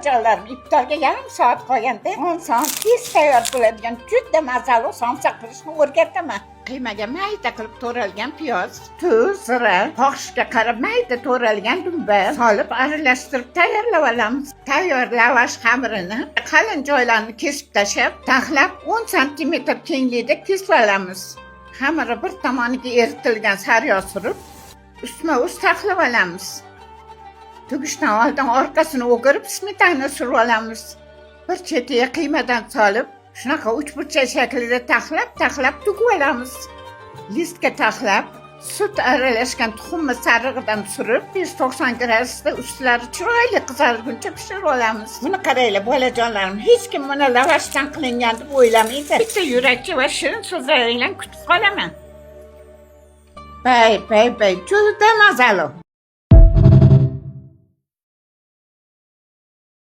Bolajonlarim, iftorga yarim soat qolganda oson, tez tayyor bo'ladigan juda mazali somsa qilishni o'rgataman. Qiymaga mayda qilib to'ralgan piyoz, tuz, zira, xohishga qarab mayda to'ralgan dumba solib aralashtirib tayyorlab olamiz. Tayyor lavash xamirini qalin joylarini kesib tashlab, taxlab 10 santimetr kenglikda kesib olamiz. Xamiri bir tomoniga eritilgan sariyog' surib, ustma ust taxlab olamiz. Tugishdan oldin orqasini o'girib, smetana surib olamiz. Bir chetiga qiymadan solib, shunaqa uchburchak shaklida taxlab, taxlab tugib olamiz. Listga taxlab, sut aralashgan tuxumni sarig'idan surib, 190 gradusda ustlari chiroyli qizarguncha pishirib olamiz. Buni qaranglar, bolajonlarim, hech kim buni lavashdan qilingan deb o'ylamaydi. Bitta yurakcha va shirin so'zlaringlarni kutib qolaman. Bay, bay, bay, juda mazali.